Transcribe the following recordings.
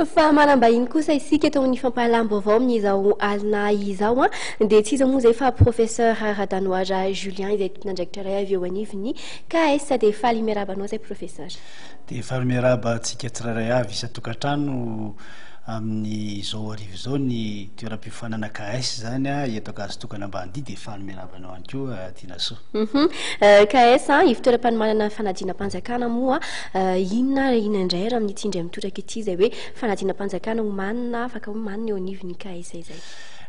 Fa manam-bahiny kosa isika eto amin'ny fampahalam-baovao amin'izao alina izao dia tsy iza moa izay fa Professeur Radanoara Julien izay tompon'andraikitra iray avy eo anivon'ny KS. Dia faly miarahaba anao izay Professeur. Dia faly miarahaba antsika tsirairay avy isan-tokantrano amin'izao hariva izao ny toeram-piofanana KS izany eto Ankazotokana Ambanidia dia faly miarahaba anao ihany koa Tinasoa. KS, ivon-toeram-panomanana fanadinam-panjakana moa Inona ary inona indray ary amin'ity indray mitoraka ity izay hoe fanadinam-panjakana omanina afaka omanina eo anivon'ny KS izay?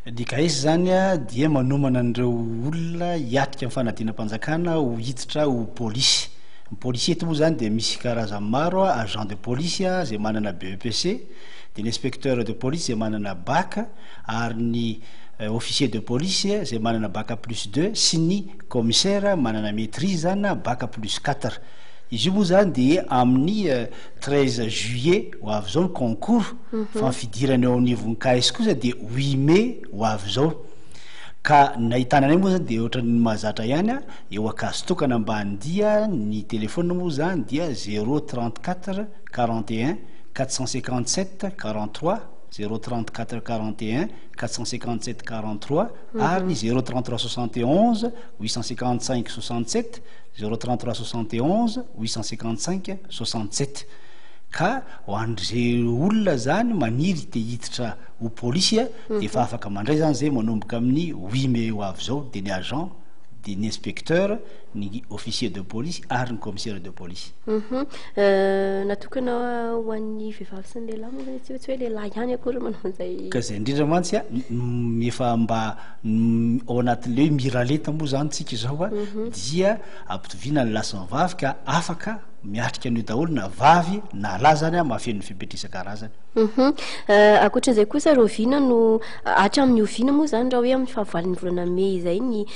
Ny KS izany dia manomana an'ireo olona hiatrika ny fanadinam-panjakana ho hiditra ho polisy. Ny polisy eto moa izany dia misy karazany maro, agent de police izay manana BEPC, dia ny inspecteur de police izay manana bac, ary ny officier de police izay manana bac plus deux sy ny commissaire manana maitrise na bac plus quatre. Izy io moa zany dia amin'ny 13 juillet ho avy izao ny concours fa ny fidirana eo anivon'ny KS kosa dia huit mai ho avy izao. Ka ny nahitana anay moa zany dia ohatran'ny mahazatra ihany, eo Ankazotokana Ambanidia ny téléphone moa zany dia zéro 34 41 457 43, zéro 34 41 457 43 ary ny zéro 33 71 855 67. 0 33 71 855 67 ka ho an'izay olona zany maniry te hiditra ho polisy de efa afaka mandray zany zay manomboka amin'ny huit mai ho avy zao de ny agent de ny inspecteur ny officier de police ary ny commissaire de police. Natokana ho an'ny vehivavy sy ny lehilahy moa zany izy ity fa tsy hoe lehilahy ihany akory no manao an'izay. Ka zay indrindra mantsy a, efa mba Ao anatin'ilay hoe miralenta moa izany tsika izao dia ampitoviana ny lahy sy ny vavy ka afaka miatrika an'io daholo na vavy na lahy izany mahafeno ny fepetra isan-karazany. Ankoatra izay kosa rahoviana no hatramin'ny oviana moa izany raha hoe amin'ny fahavalon'ny volana mey izay ny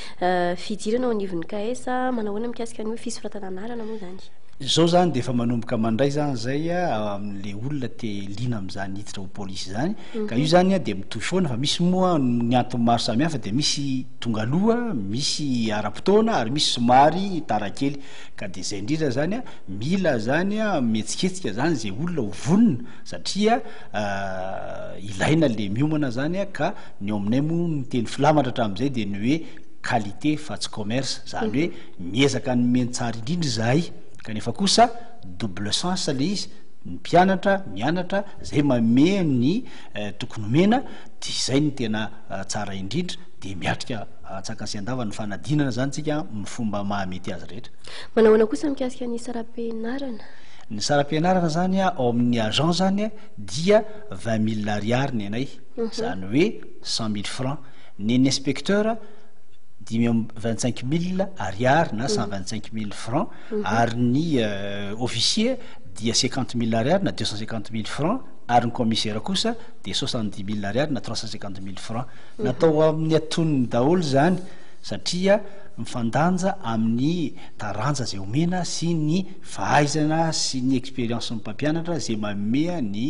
fidirana ao anivon'ny KS, manao ahoana mikasika ny hoe fisoratana anarana moa izany? Izao izany dia efa manomboka mandray izany izay amin'ilay olona te liana amin'izany hiditra ho polisy izany. Ka io zany dia mitohy foana fa misy moa ny antony maro samihafa dia misy tonga aloha, misy ara-potoana ary misy somary tara kely. Ka dia izay indrindra zany mila zany mihetsiketsika zany izay olona ho vonona satria ilaina le miomana zany ka ny ao aminay moa ny teny filamatra hatramin'izay dia ny hoe qualité fa tsy commerce, zany hoe miezaka ny omeny tsara indrindra izahay kanefa kosa double sens le izy, ny mpianatra mianatra zay manome ny tokony omena de zay no tena tsara indrindra de miatrika antsakany sy andavany ny fanadinana zany tsika amin'ny fomba mahamety azy rehetra. Manao ahoana kosa mikasika ny saram-pianarana? Ny saram-pianarana zany ao amin'ny agent zany dia vingt mille ariary ny anay, zany hoe cent mille francs, ny an'ny inspecteur dimy amby vingt cinq mille ariary na cent vingt cinq mille francs ary ny officier dia 50 000 ariary na 250 000 francs ary ny commissaire kosa dia 70 000 ariary na 350 000 francs. Natao amin'ny antonony daholo izany satria mifandanja amin'ny taranja izay omena sy ny fahaizana sy ny expérience ny mpampianatra izay manome ny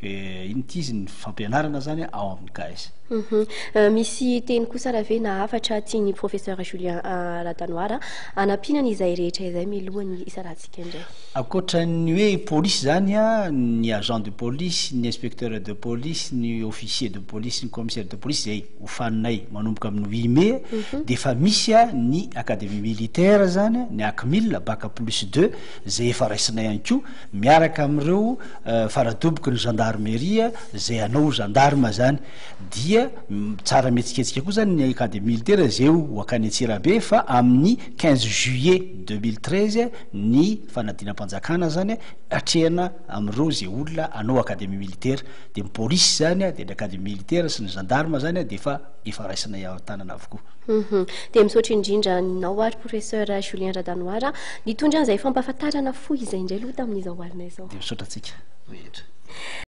inona ity izy ny fampianarana zany ao amin'ny KS. Misy teny kosa raha ve na hafatra tian'ny professeur Julien Radanoara hanampiana ny izay rehetra izay mialohan'ny hisarahantsika indray? Ankoatra ny hoe polisy izany, ny agent de police, ny inspecteur de police, ny officier de police, ny commissaire de police izay hofaninay manomboka amin'ny huit mai dia efa misy ny académie militaire izany, ny ACMIL, bac plus deux, izay efa raisinay ihany koa miaraka amin'ireo faradoboky ny gendarmerie izay hanao gendarme izany. Dia tsara mihetsiketsika koa izany ny académie militaire izay ho akany Antsirabe fa amin'ny 15 juillet 2013 Ny fanadinam-panjakana zany atrehana amin'ireo izay olona hanao academie militaire. Dia ny polisy zany dia ny academie militaire sy ny gendarme zany dia efa efa raisinay an-tanana avokoa. Hum. Dia misaotra indrindra anao ary Professeur Julien Radanoara nitondra an'izay fampahafantarana fohy izay indray aloha tamin'izao alina izao. Dia misaotra antsika rehetra.